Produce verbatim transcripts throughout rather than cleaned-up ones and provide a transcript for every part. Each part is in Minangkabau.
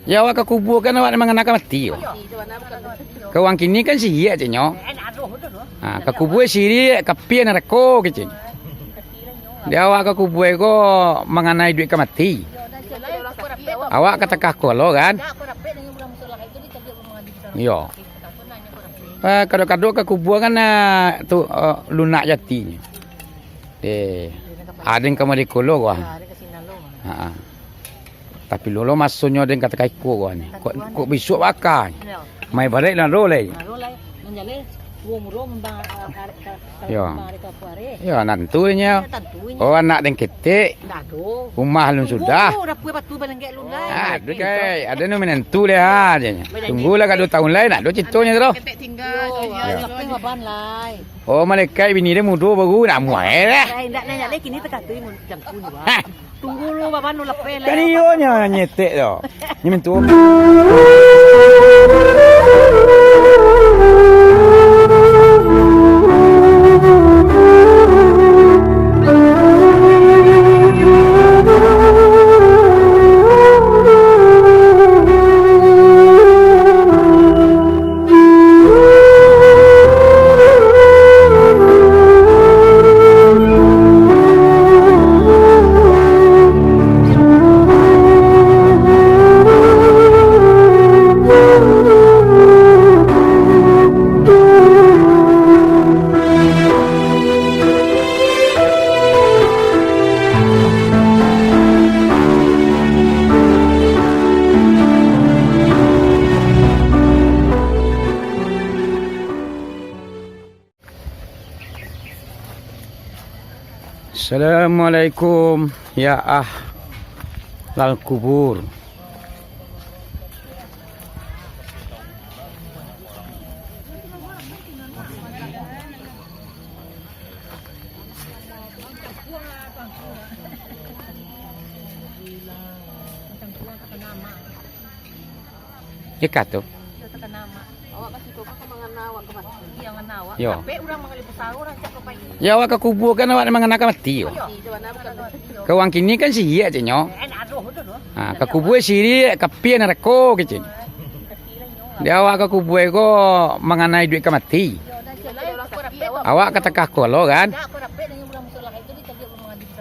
Ya, awak ka kubua kan awak mangana ka mati ko. Ka urang kini kan siriak ceknyo. Ha, ka kubua siriak, ka api narako kecek. Di awak ka kubua ko mangana iduik ka mati. Awak ka takah ko lo kan? Iyo. Eh, kado-kado ka kubua kan, eh, tu, eh, lunak jatinyo. Eh, aden ka mari ko lo ko. Ha. Tapi lo masonyo den ka takah iko ko ni. Kok, kok bisuak baka. Mai barek lah lo lai. Yo. Yo, nantunyo. Oh, anak den ketek. Rumah alun sudah. Aduh, kai. Ado nu minantu deh, ha, je. Tunggulah ka duo tahun lai, nak duo citonyo tu. Oh, malaikat bini dia mudo baru nak muai lah. Indak nanya lai, kini takatui mun jangku ni, Bang. Tunggu lu, Bang, nu lapeh lah. Kan iyo nyo nyetek tu. Ni mintu. Assalamualaikum, ya ahlal kubur. Ika tu. Yo. Ya, awak ka kubua kan awak mangana ka mati ko. Ka urang kini kan siriak ceknyo. Ha, ka kubua siriak, ka api narako kecek. Di awak ka kubua ko mangana iduik ka mati. Awak ka takah ko lo kan?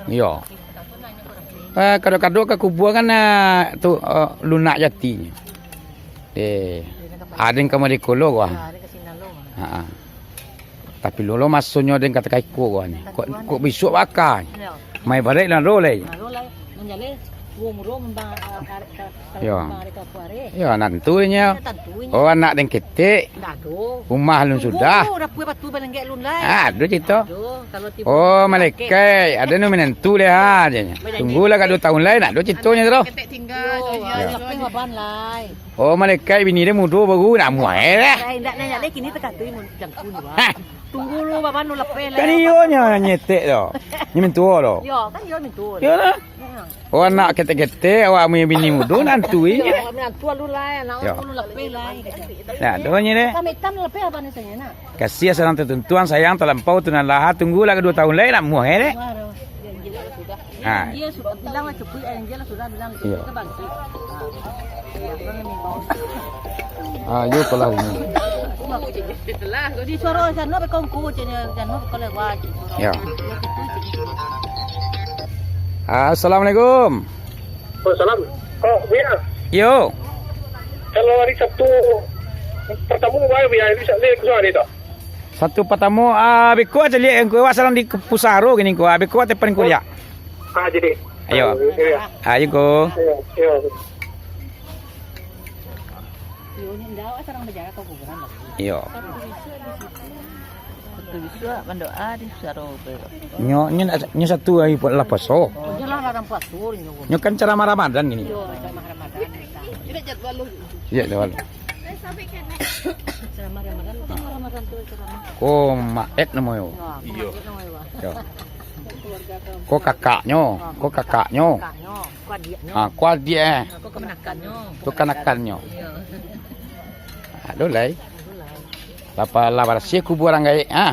Iyo. Eh, kado-kado ka kubua kan, eh, tu, eh, lunak jatinyo. Eh, aden ka mari ko lo ko. Ha, ha. Tapi lo masonyo den ka takah iko ko ni. Kok, kok bisuak baka. Mai barek lah lo lai. Yo. Yo, nantunyo. Oh, anak den ketek. Rumah alun sudah. Aduh, cito. Oh, malaikat. Ado nu minantu deh, ha, je. Tunggulah ka duo tahun lai, nak duo citonyo tu. Oh, malaikat bini dia mudo baru nak muai lah. Tunggu lu, Bang, nu lapeh lah. Kan iyo nyo nyetek tu. Nyo mintuo tu. Yo, kan iyo mintuo. Iyolah. Oh, anak ketek-ketek, awak punya bini mudo, nantui. Yo, minantu alun lai, anak alun lapeh lai. Nah, dohonyo deh. Hitam-hitam lapeh apa ni saya nak? Kasih sayang tertuntuan, sayang terlampau, tu nan laha, tunggulah ka duo tahun lai, nak muai deh. Ha. Dia sudah bilang lah cukup, eh, dia lah sudah bilang cukup, kita bangkit. Ha. Ah, yo, pelah ini. Di suara sana bekongku, cina, sana bekolewat. Ya. Assalamualaikum. Waalaikumsalam. Oh, Buya. Yo. Kalau hari Sabtu pertama, Buya, Buya, bisa lihat ke sana tu? Sabtu patamo, ah, beko caliak ko, awak sadang di pusaro kini ko, ah, beko tepan ko liak. Ah, jadi. Ayo. Ah, iyo. Ah, iyo ko. Ayo, ayo. Iyo. Sabtu bisuak mandoa di pusaro. Nyo, nyo, nyo satu hari pu-, lah puaso. Nyo kan ceramah Ramadan kini. Iyo, ceramah Ramadan. Iyo, jadwal. Ko Maet namonyo. Iyo. Ko kakaknyo, ko kakaknyo. Ah, ko adiak, eh. Ko kanakannyo. Aduh, lai. Lah barasiah kubua urang gaek, ha.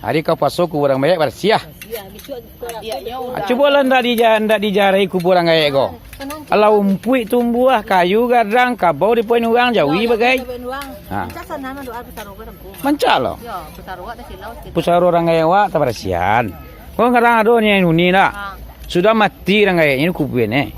Hari ka puaso kubua urang gaek barasiah. Cubolah ndak dija-, ndak dijarai kubua urang gaek ko. Alah umpuik tumbuah, kayu gadang, kabau dipoin urang, jawi bagai. Ha. Mancak lo. Pusaro urang gaek awak tabarasiahan. Ko kadang ado ni nuni ndak? Sudah mati urang gaeknyo kubuan eh.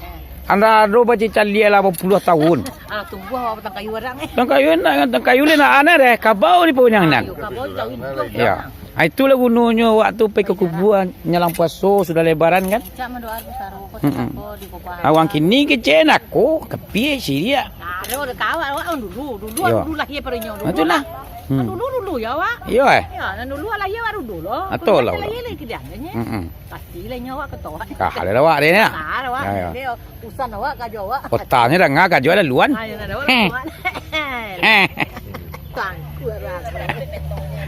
Anda ado bacaliak lah bapuluah tahun. Alah tumbuah awak batang kayu gadang eh. Batang kayu nak, batang kayu leh nak aneh deh, kabau dipoin nan. Kabau dipoin. Ya. Ah, itulah gunonyo awak tu pai ka kubua nyalang puaso sudah lebaran kan. Cak mandoa pusaro ko. Mm-mm. Awang kini kecek nako, kapie siriak. Ado, ado kawak awak dulu, dulu, dulu lahia parinyo dulu. Itulah. Hmm. Dulu, dulu ya awak. Iyo eh. Ya, nan dulu lahia awak dulu lo. Atau lah. Lahia lagi dia nyo. Mm-mm. Pasti lah nyo awak ketoak. Kah ada awak deh ya. Ah, awak. Ya, ya. Usan awak kajo awak. Otaknyo dah ngah kajo ada luan. Ayo dah awak. Heh. Heh. Tangkuak lah.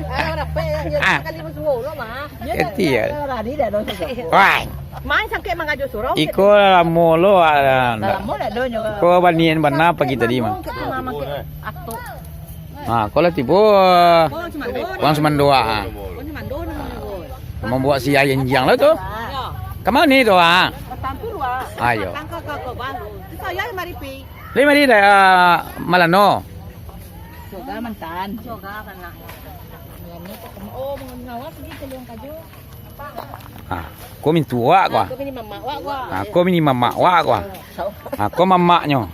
Ah, rapek ya, ya, kali masuo lo mah. Keti ya. Rani dah dong. Wah. Main sangkek mangajo surau. Iko lamo lo ada. Lamo dah dong nyo. Ko banian bana pagi tadi mah. Atok. Ha, ko lah tibo. Wang Sumando. Wang Sumando, ha. Mambuek si ayah injiang lah tu. Ka ma ni tu, ha? Ayo. Lai mari dah, ah, Malano. Ha, ko mintuo wak ko. Ha, ko mini mamak wak ko. Ha, ko mamaknyo.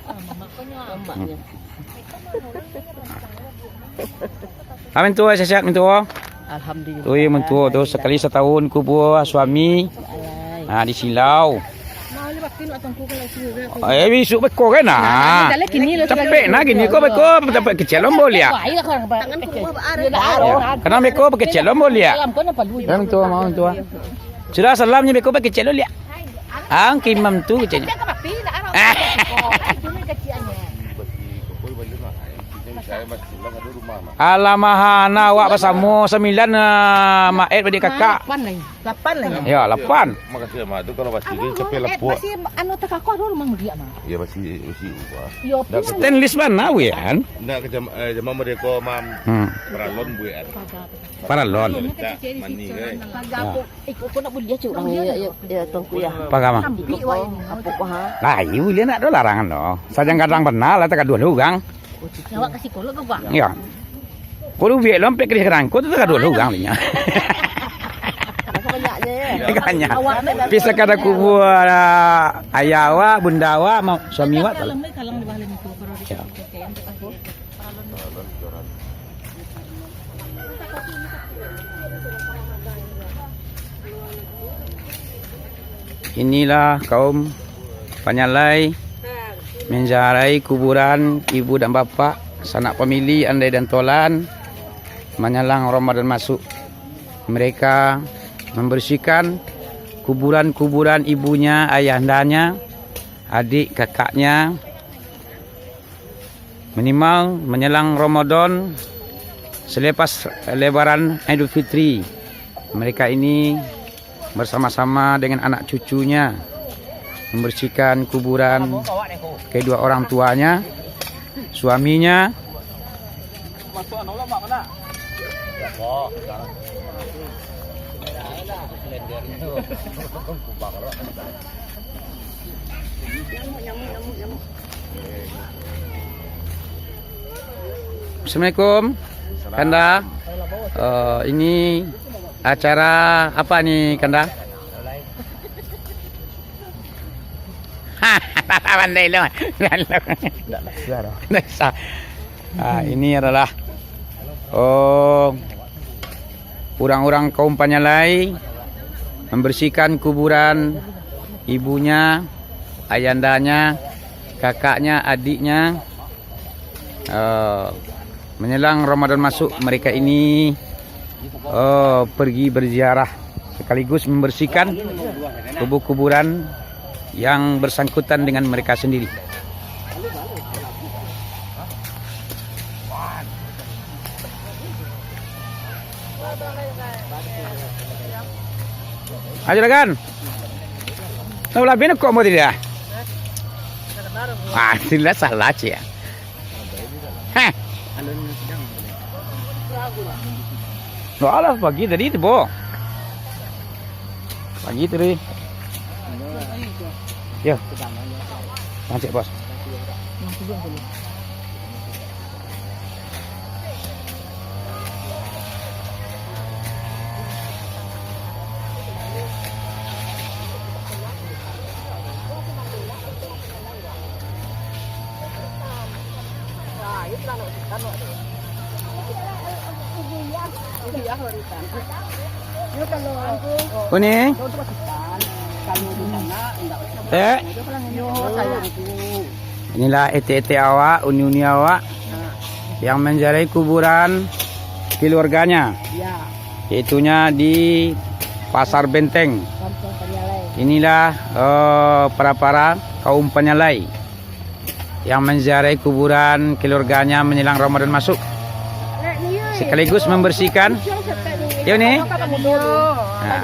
Hmm. Ha, mintuo, sehat-sehat mintuo. Alhamdulillah. Ui, mintuo tu sakali satahun kubua suami. Alai. Ha, di Silau. Eh, bisuak beko kan, ha. Capek nah kini ko beko, capek kecek lo boliak. Yo, kanai beko kecek lo boliak. Mintuo, mau mintuo. Sudah salamnyo beko kecek lo liak. Ang kimam tu kecek. Alah, mahana awak basamo sambilan, ah, maet badik kakak. Lapan lai. Lapan lai. Ya, lapan. Makasih, Mak. Tu kalau pasti dia capek lepuak. Masih anu takakuah dulu, Mang, dia, Mang. Ya, masih, masih ubah. Yo, stainless bana, Wian. Ndak ke jam-, eh, zaman mereka, Mam. Hmm. Paralon, Wian. Paralon. Mani, kan? Iko ko nak buliah cik urang ya, ya, ya, Tuanku ya. Paga ma? Apo ko ha? Lai buliah nak do larangan do. Sajang gadang bana lah tagaduah urang. Awak ka psikolog ke, Bang? Ya. Ko dubiak lo ampek kadih gadang ko tu tagaduah urang linyo. Banyaknyo ya. Banyak. Awak tu. Pi sakadar kubua ayah awak, bunda awak, ma-, suami awak tu lah. Inilah kaum panyalai manziarahi kuburan ibu dan bapak, sanak famili, andai dan tolan, manyalang Ramadan masuk. Mereka membersihkan kuburan-kuburan ibunya, ayahandanya, adik kakaknya, minimal menjelang Ramadan, selepas Lebaran Idul Fitri, mereka ini bersama-sama dengan anak cucunya membersihkan kuburan kedua orang tuanya, suaminya. Assalamualaikum, Kanda. Eh, ini acara apa ni, Kanda? Pandai lo. Ndak bisa doh. Ndak bisa. Ah, ini adalah, oh, urang-urang kaum Panyalai membersihkan kuburan ibunya, ayandanya, kakaknya, adiknya. Eh, menjelang Ramadan masuk, mereka ini, eh, pergi berziarah sekaligus membersihkan kubu-kuburan yang bersangkutan dengan mereka sendiri. Ayo, Juragan. Tahu lah, bina kok mau tidak? Ah, sila salah, cik. Heh. Alah, pagi tadi tu, Bo. Pagi tu, Ri. Yo. Lanjut, Bos. Kuning. Eh. Inilah etek-etek awak, uni-uni awak yang menziarahi kuburan keluarganya, yaitunya di Pasar Benteng. Inilah, eh, para-para kaum Panyalai yang menziarahi kuburan keluarganya menjelang Ramadan masuk, sekaligus membersihkan. Yo ni. Nah.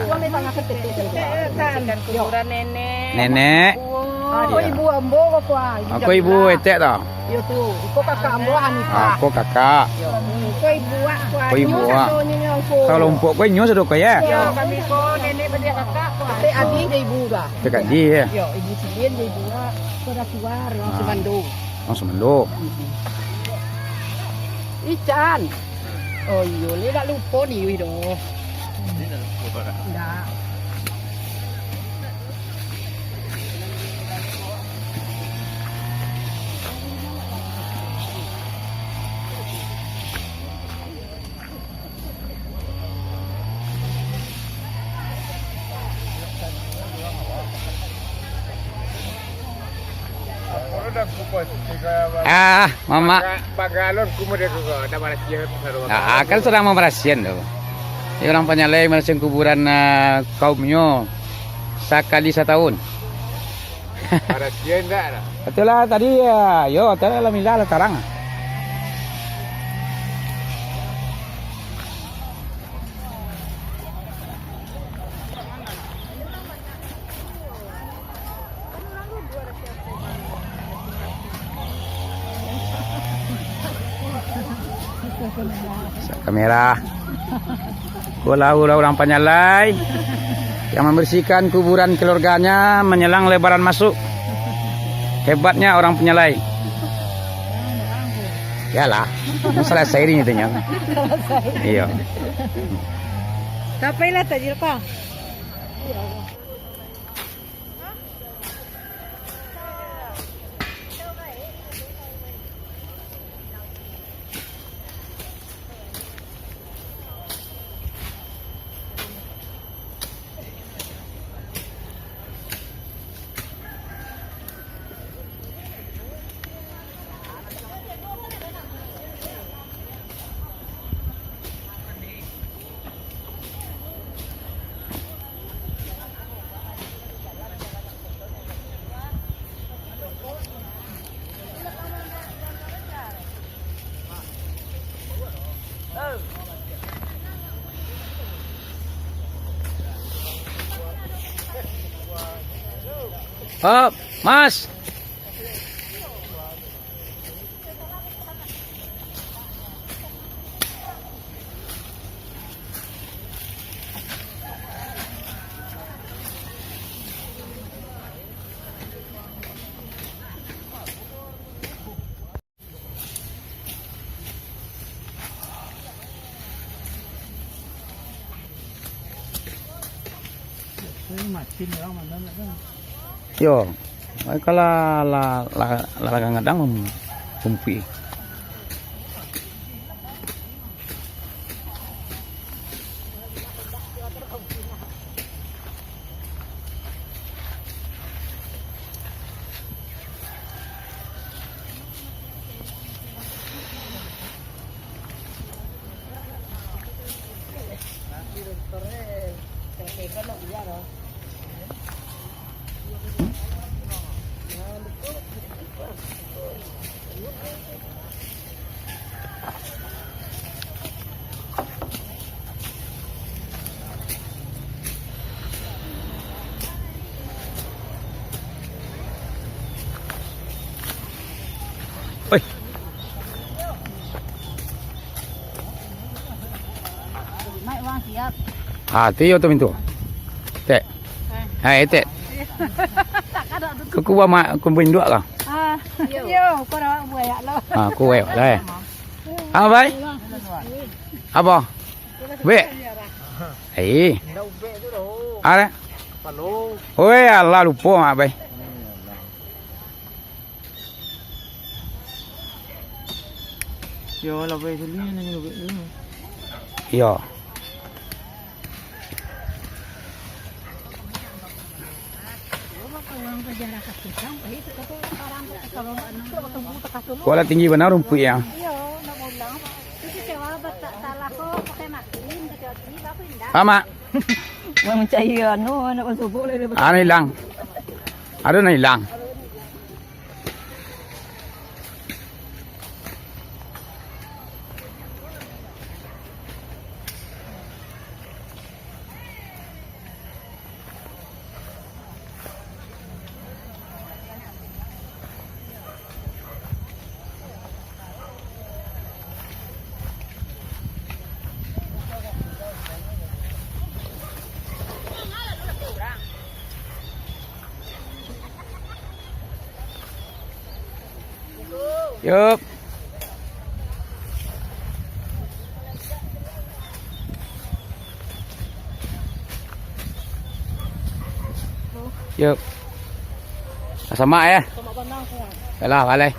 Kuburan nenek. Nenek. Ah, ko ibu ambo ko, ah. Ah, ko ibu etek tau. Yo tu, iko kakak ambo Hanifah. Ah, ko kakak. Yo. Hmm, ko ibu awak, ko. Ko ibu awak. Kalau umpuk ko inyo sudah ko ya. Yo, kami ko nenek badiak kakak ko. Etek adi jo ibu dah. Etek adi ya. Yo, ibu cilin jo ibu awak. Ko dah tua, urang Sumando. Urang Sumando. Ican. Oh iyo, le dak lupo di wih doh. Ndak. Ah, mamak. Ah, kan sedang membersihan tu. Ini orang Panyalai membersihan kuburan, ah, kaumnyo sakali satahun. Barasiah indak lah. Betul lah tadi, ya. Yo, tadi alhamdulillah lah tarang. Kamera. Ko lah urang Panyalai yang membersihkan kuburan keluarganya menjelang Lebaran masuk. Hebatnya orang Panyalai. Yalah, selesai ini tanya. Iya. Sampai lah tadi, Pak. Hop, Mas. Yo, kalau lah, lah, lah, lah gadang, kumpuik. Oi. Mai, Bang, siap. Ah, tu iyo tu pintu. Tek. Hai, Etek. Kau kuah mak, kau induak kau? Ah, yo, kau dah buayak lo. Ah, kuah lah, eh. Ah, bai? Apa? Bek? Eh. Ada? Oi, alah, lupo mak, bai. Yo, lah, bai, sini, ni, ni, ni. Yo. Kualah tinggi bana rumpuik, yo. Ah, Mak. Urang mancari anu, anak basubuak lai. Anu ilang. Ado nan ilang. Yup. Yup. Samak, yo. Yalah, baleh.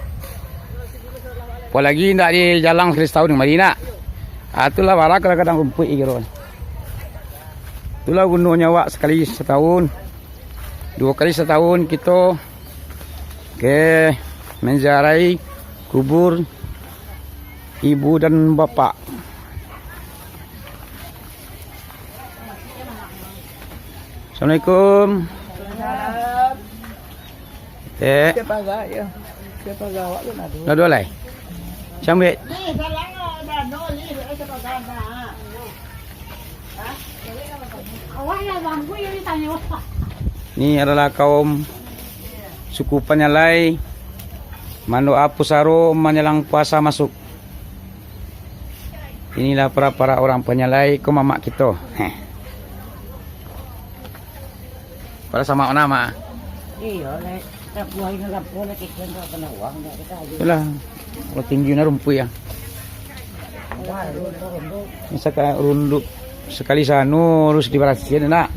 Apolai indak di jalang sakali satahun kamari, nak. Ah, itulah, bara kadang-kadang rumpuik, kiro. Itulah gunonyo awak sakali satahun. Duo kali satahun kito ka manziarahi kubur ibu dan bapak. Assalamualaikum. Tek. Siapa agak, yo? Siapa agak awak tu nak tu? Dah duo lai. Cambuik. Ni adalah kaum suku Panyalai, mandoa pusaro manjalang puasa masuk. Inilah para-para urang Panyalai, ko mamak kito. Heh. Pada sama nama. Iyo, Nek. Tak buah ini lampu, Nek, ikan tak kena uang, Nek, kita aja. Itulah. Kalau tinggi na rumpuik, yo. Misalkan runduk sakali sanu harus dibarasihan, nak.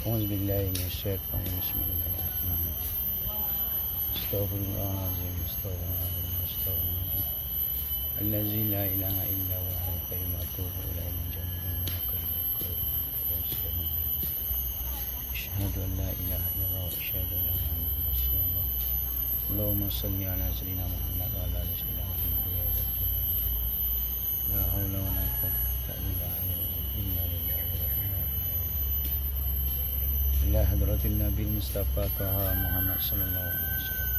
أعوذ بالله من الشيطان الرجيم. بسم الله الرحمن الرحيم. أستغفر الله العظيم، أستغفر الله العظيم، أستغفر الله العظيم. الذي لا إله إلا هو الحي القيوم، أتوب إليه من جميع ذنوبي وكل مكروه. أشهد أن لا إله إلا الله، وأشهد أن محمدا رسول الله. اللهم صل على سيدنا محمد وعلى آل سيدنا محمد. لا حول ولا قوة إلا بالله. إنا لله وإنا إليه راجعون. إلى حضرة النبي المصطفى طه محمد صلى الله عليه وسلم.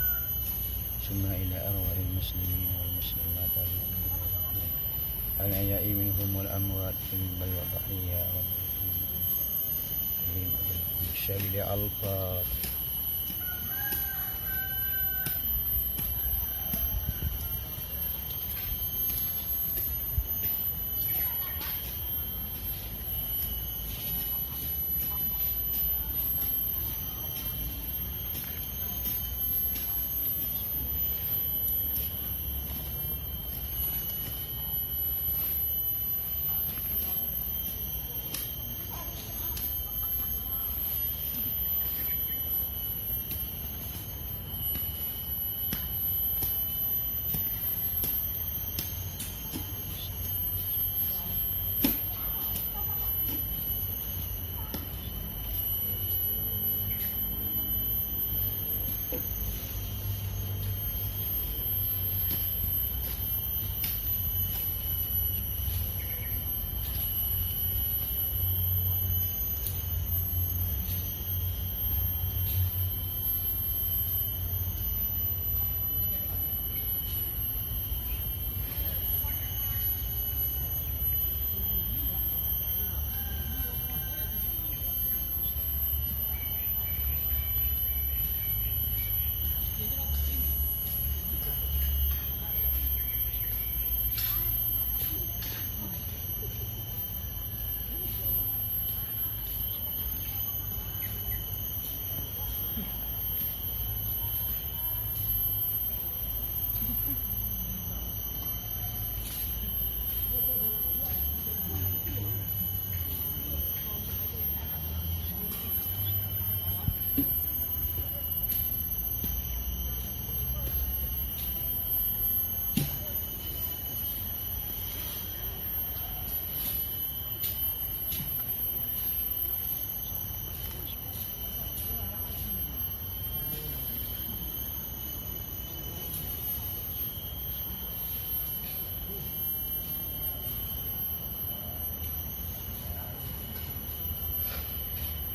ثم إلى أرواح المسلمين والمسلمات والمؤمنين والمؤمنات الأحياء منهم والأموات في البر والبحر يا رب العالمين. الفاتحة.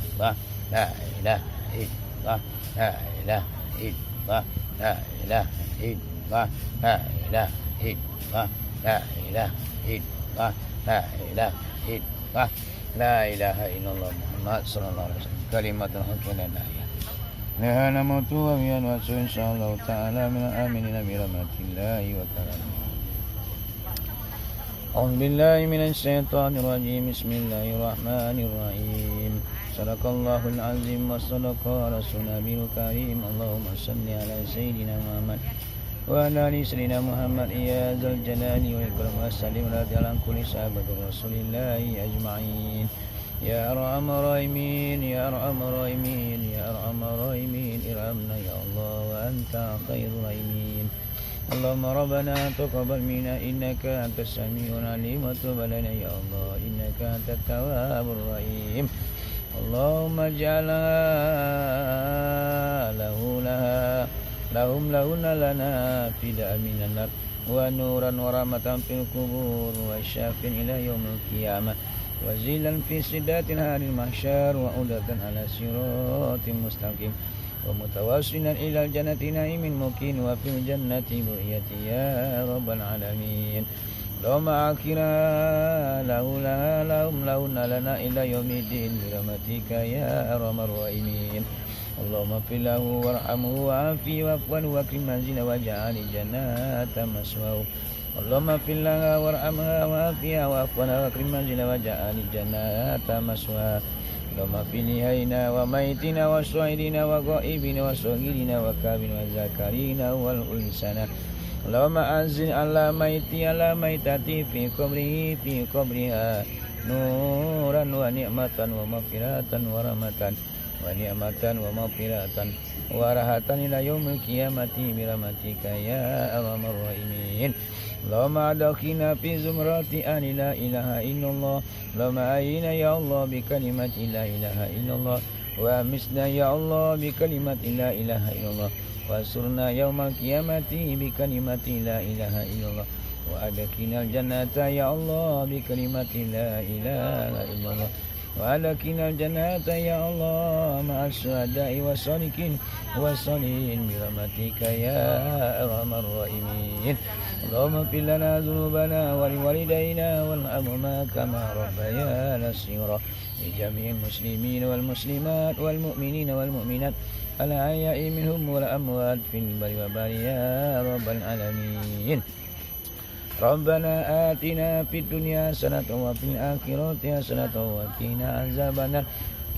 illallah, la ilaha illallah, la ilaha illallah, la ilaha illallah, la ilaha illallah, la ilaha illallah, la ilaha illallah, la ilaha illallah Muhammad sallallahu alaihi wasallam. Kalimatul haqqi la ilaha illallah. Laha namutu wa biha nu'asu, insyaallah ta'ala minal aminin bi rahmatillahi wa karamih. A'udzu billahi minasy syaithanir rajim. Bismillahirrahmanirrahim. صدق الله العظيم وصدق رسوله النبي الكريم. اللهم صل على سيدنا محمد وعلى آل سيدنا محمد يا ذا الجلال والإكرام وسلم وبارك على كل صحابة رسول الله أجمعين. يا أرحم الراحمين، يا أرحم الراحمين، يا أرحم الراحمين، ارحمنا يا الله وأنت خير الراحمين. اللهم ربنا تقبل منا إنك أنت السميع العليم وتب علينا يا الله إنك أنت التواب الرحيم. اللهم اجعلها له لها لهم لهن لنا فداء من النار ونورا ورحمة في القبور وشفيعا إلى يوم القيامة وظلا في ظله يوم المحشر وعودة على الصراط المستقيم ومتوصلا إلى الجنة نعيم مقيم وفي الجنة بقية يا رب العالمين. اللهم أخرها له لها لهم لهن لنا إلى يوم الدين برحمتك يا أرحم الراحمين. اللهم اغفر له وارحمه وعافه واعف عنه وأكرم منزله واجعل الجنة مثواه. اللهم اغفر لها وارحمها وعافها واعف عنها وأكرم منزلها واجعل الجنة مثواها. اللهم اغفر لحينا وميتنا وشاهدنا وغائبنا وصغيرنا وكبيرنا وذكرنا وأنثانا. اللهم أنزل على ميت على ميتته في قبره في قبرها نورا ونعمة ومغفرة ورحمة ونعمة ومغفرة ورحمة إلى يوم القيامة برحمتك يا أرحم الراحمين. اللهم أدخلنا في زمرة أهل لا إله إلا الله. اللهم أحينا يا الله بكلمة لا إله إلا الله. وأمتنا يا الله بكلمة لا إله إلا الله. واحشرنا يوم القيامة بكلمة لا إله إلا الله. وأدخلنا الجنة يا الله بكلمة لا إله إلا الله. وأدخلنا الجنة يا الله مع الشهداء والصديقين والصالحين برحمتك يا أرحم الراحمين. اللهم اغفر لنا ذنوبنا ولوالدينا وارحمهما كما ربيانا صغارا. لجميع المسلمين والمسلمات والمؤمنين والمؤمنات الأحياء منهم والأموات في البر والبحر يا رب العالمين. ربنا آتنا في الدنيا حسنة وفي الآخرة حسنة وقنا عذاب النار.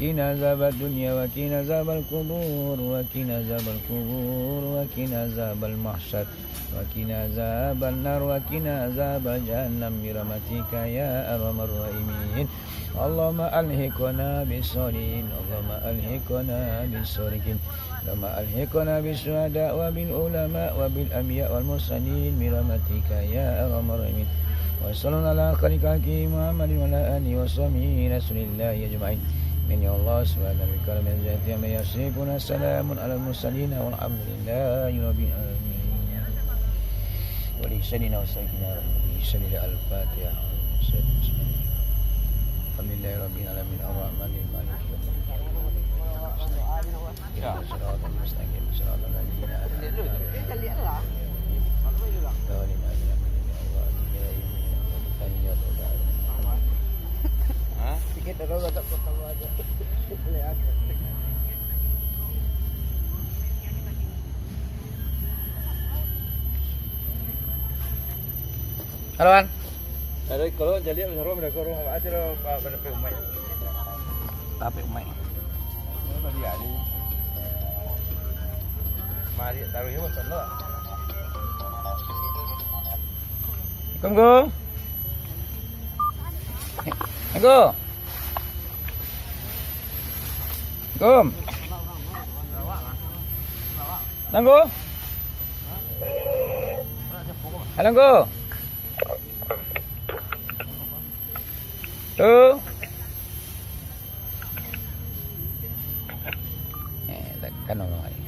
قنا عذاب الدنيا وقنا عذاب القبور وقنا عذاب القبور وقنا عذاب المحشر وقنا عذاب النار وقنا عذاب جهنم برحمتك يا أرحم الراحمين. اللهم ألحقنا بالصالحين. اللهم ألحقنا بالصالحين. اللهم ألحقنا بالشهداء وبالعلماء وبالأنبياء والمرسلين برحمتك يا أرحم الراحمين. وصلى الله على خير خلقه محمد وعلى آله وصحبه رسول الله أجمعين. آمين يا الله. سبحان ربك رب العزة عما يصفون. سلام على المرسلين والحمد لله رب العالمين. ولسيدنا وسيدنا رسول الله الفاتحة. الحمد لله رب العالمين. الرحمن الرحيم. مالك يوم الدين. اهدنا الصراط المستقيم. صراط الذين أنعمت عليهم. غير المغضوب عليهم ولا الضالين. آمين. Halo, Wan. Dari kalau jadi macam mana kau rumah apa aja lo, Pak, pada pe umai. Tapi umai. Tadi hari. Mari taruh ya, macam lo. Assalamualaikum. Assalamualaikum. Assalamualaikum. Assalamualaikum. Assalamualaikum. Tu. Eh, tekan orang lain.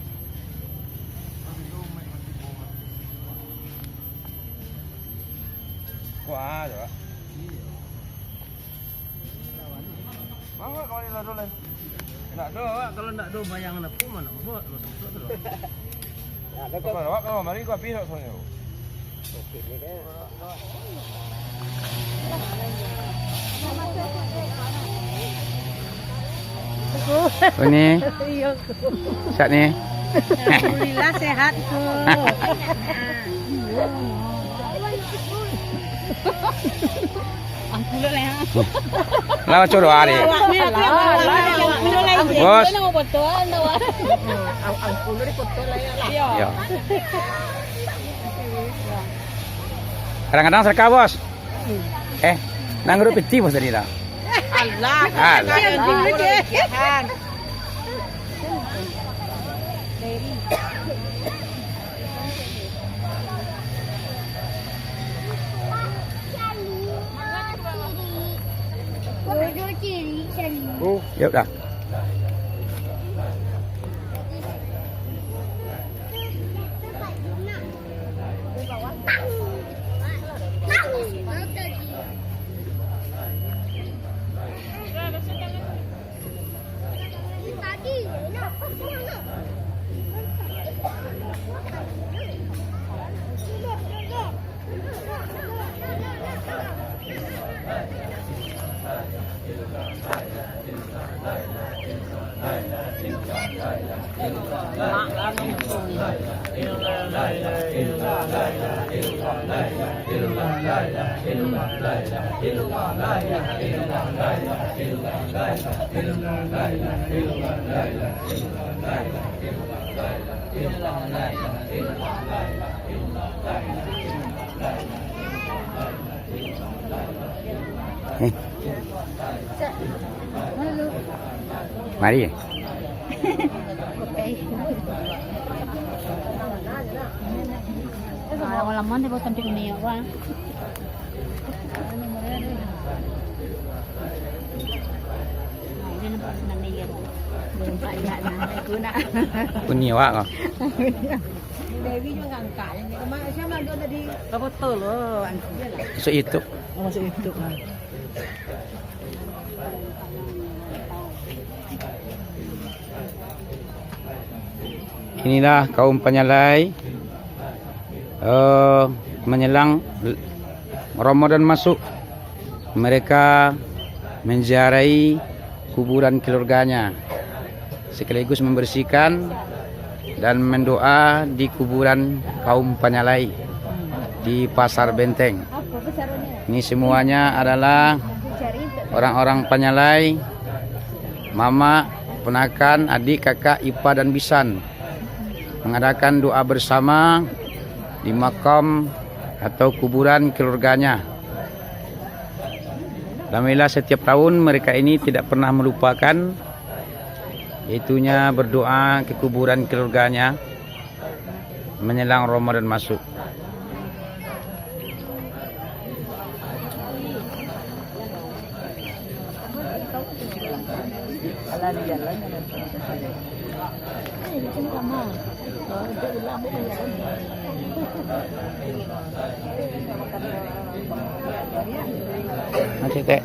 Kuat, Pak. Mangga kau ni lah dulu. Nak do, awak kalau nak do bayangan aku mah nak buat, nak buat tu. Nak do. Apa awak kalau mari kau habis nak soalnya. Oke, ni kan. Ini. Iya. Sihat ni. Alhamdulillah sehat tu. Lah macam doa deh. Awak ni apa? Awak ni apa? Bos. Dia nak foto, ah, nak, ah. Ang-, angkun dari foto lah, ya, lah. Iya. Iya. Kadang-kadang sedekah, Bos. Eh, nang urut piti, Bos, tadi dah. Alah. Alah. Jangan dulu deh. Jangan. Ya udah. Eh. Mari. Ah, lama-lama dia bawa sampai dunia, wah. Kuni awak ko. Dewi juga ngangkat. Yang kemarin siapa mandor tadi? Kaboto lo. Masuk YouTube. Oh, masuk YouTube. Inilah kaum Panyalai, eh, menjelang Ramadan masuk, mereka menziarahi kuburan keluarganya, sekaligus membersihkan dan mendoa di kuburan kaum Panyalai di Pasar Benteng. Ini semuanya adalah orang-orang Panyalai, mamak, ponakan, adik, kakak, ipa, dan bisan, mengadakan doa bersama di makam atau kuburan keluarganya. Alhamdulillah, setiap tahun mereka ini tidak pernah melupakan, yaitunya berdoa ke kuburan keluarganya menjelang Ramadan masuk. Macet, Tek.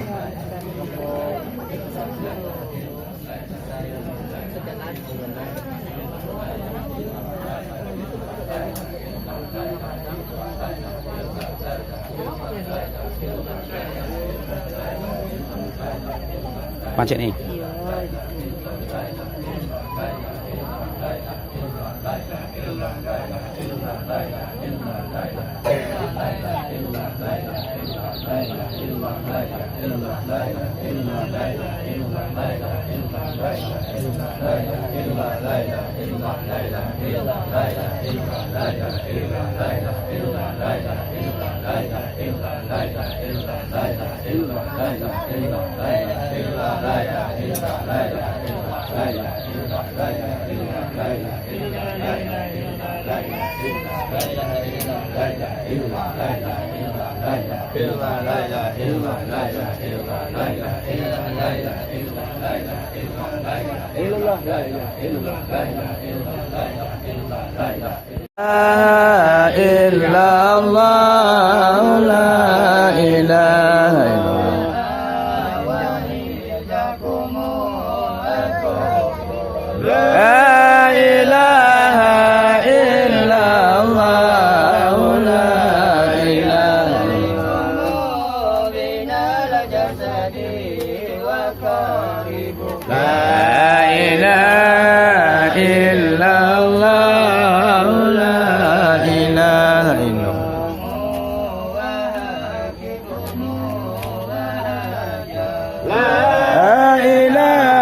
Macet ni. La ilaha illallah, la ilaha illallah. La ilaha illallah, la ilaha illallah. La ilaha illallah, la ilaha illallah. La ilaha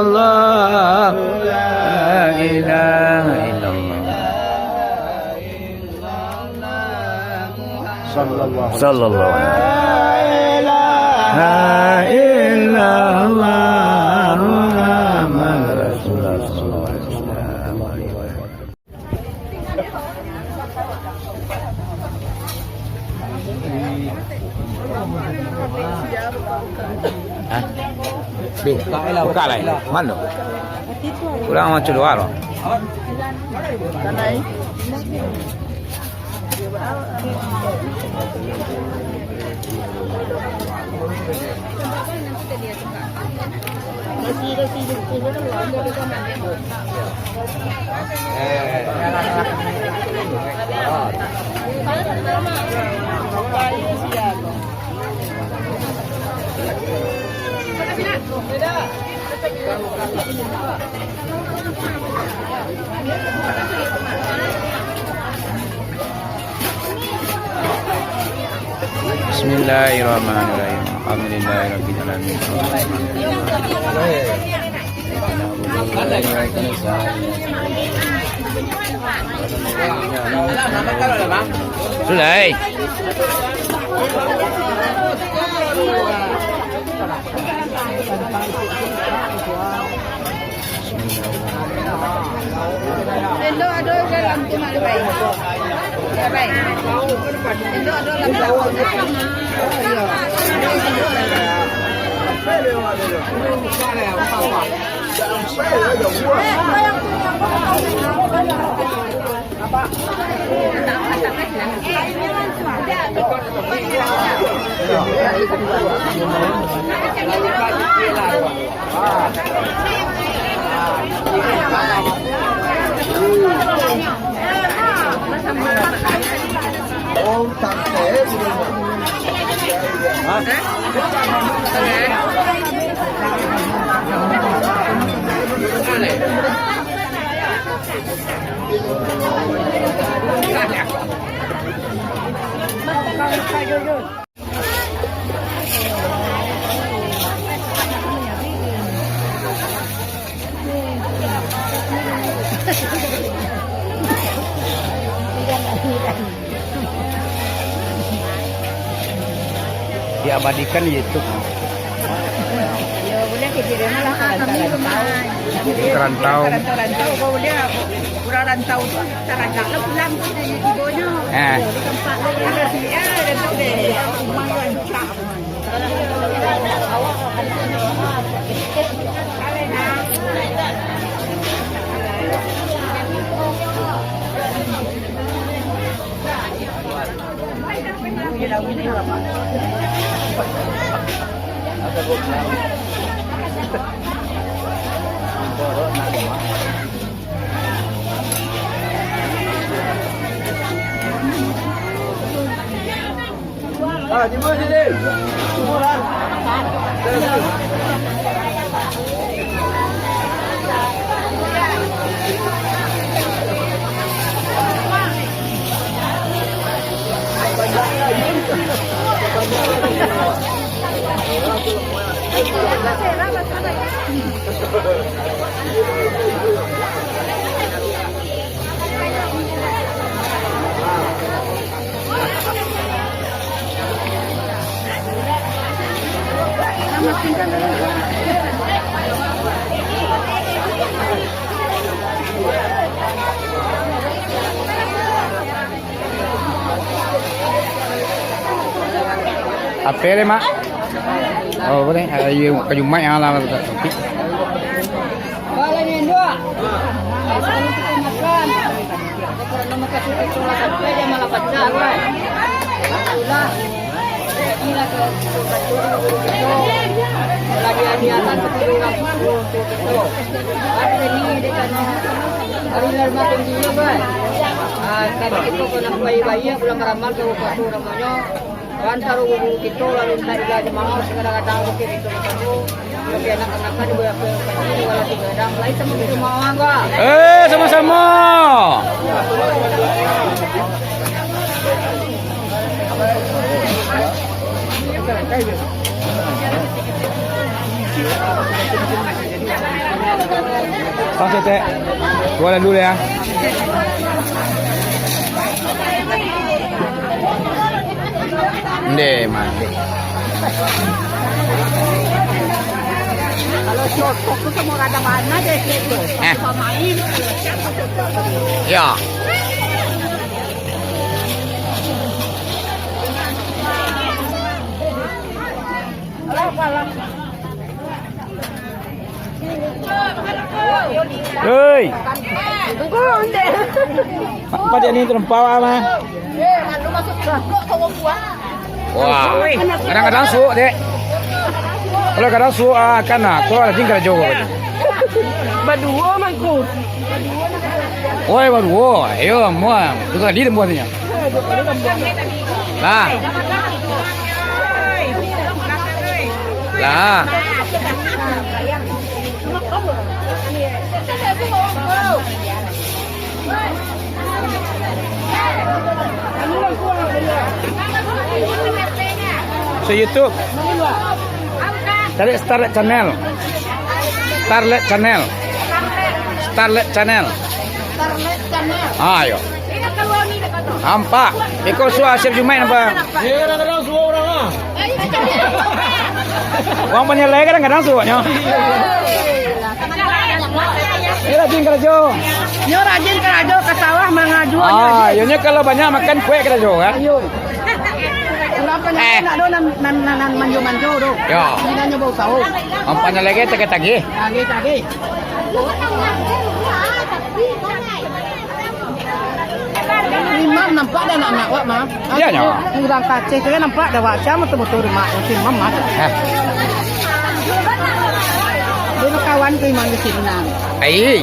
Allah, la ilaha illallah. Sallallahu alaihi wasallam. La ilaha illallah Muhammad Rasulullah sallallahu alaihi wasallam. Hah? Bin, buka lai. Mano? Urang macam luar. Bismillahirrahmanirrahim. Alhamdulillahirabbil alamin. Sudah, eh. Tendo ado dalam tu, Mak, baik. Ya, baik. Tendo ado dalam tu. Iya. Diabadikan di YouTube. Yo, buliah ka di rumah lah, ka rantau-rantau. Ka rantau. Ka rantau-rantau, kok buliah urang rantau tu, tarajak lah pulang tu, di ibonyo. Eh. Di tempat lain. Ada sih, eh, ada tu deh. Rumah rancak. Ah, timbul sini. Timbul lah. Ape le, Mak? Oh, buliah. Ayo, ka Jumaik lah. Kalau ni, Nduk. Kalau kita makan, kalau makan sampai jam lapan pacah, kan? Itulah. Inilah ke, ke, ke, ke, lagi hadiahkan kepada orang tua kita. Ada ni, dia kan. Hari Jumaik pun dia, kan? Ah, tapi kita kena baik-baik, bulan Ramadan, kalau satu namanya. Antaro guru kito, lalu ndak ila jamaah, sagala gadang bukit itu, bukit anak-anak di bawah kaki, wala tiga gadang, lain sama di rumah orang, Pak. Eh, sama-sama. Oke, Cek. Gua dulu ya. Nde, mande. Kalau cocok tu sama rada mana deh gitu. Eh. Sama main. Ya. Hei. Apa dia ni terempau, ah, mah? Wah, kadang-kadang suok, Dek. Kalau kadang suok, ah, kan, ah, kau rajin karajo. Baduo mangko. Oi, baduo. Ayo, muah. Itu tadi tembuah tu nya. Lah. Lah. So, YouTube. Cari Starlet Channel. Starlet Channel. Starlet Channel. Starlet Channel. Ah, ayo. Nampak. Iko suah siap Jumaik nampak. Iya, kadang-kadang suah urang ah. Urang panyalai kadang-kadang suahnya. Iyo rajin karajo. Iyo rajin karajo, ka sawah mangajuo. Ah, iyo nyo kalau banyak makan kuek karajo kan. Iyo. Urang panyalai nak do nan, nan, nan, nan manjo-manjo do. Yo. Inanyo bau sawo. Urang panyalai tagih-tagih. Tagih-tagih. Imam nampak dah anak-anak wak, Mam? Iyo, nyo. Urang Aceh tu kan nampak dah wak. Sia motor-motor rumah, si Imam, Mam. Hah? Dia kawan tu Imam di sini, nah. Ai.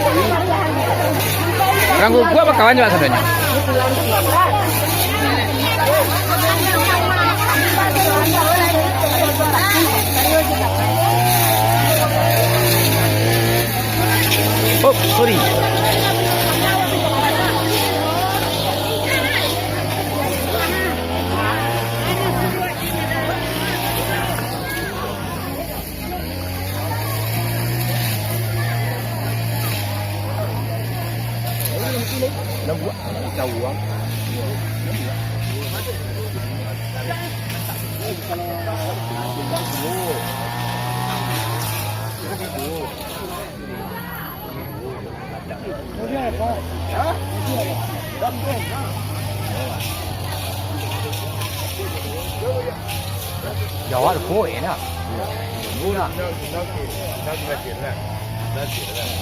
Urang Guguak bakawan jo wak sadonyo. Oh, sorry. Jawab ko, eh, nak.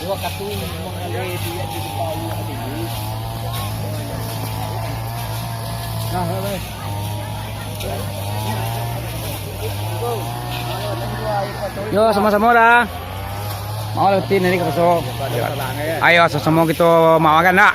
Dua katu mengalir dia di bawah ini. Nah, weh. Yo, samo-samo dah. Mau lah rutin ni ka Paso. Ayo, samo-samo kito makan dak?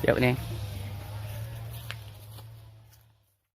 Siap ni.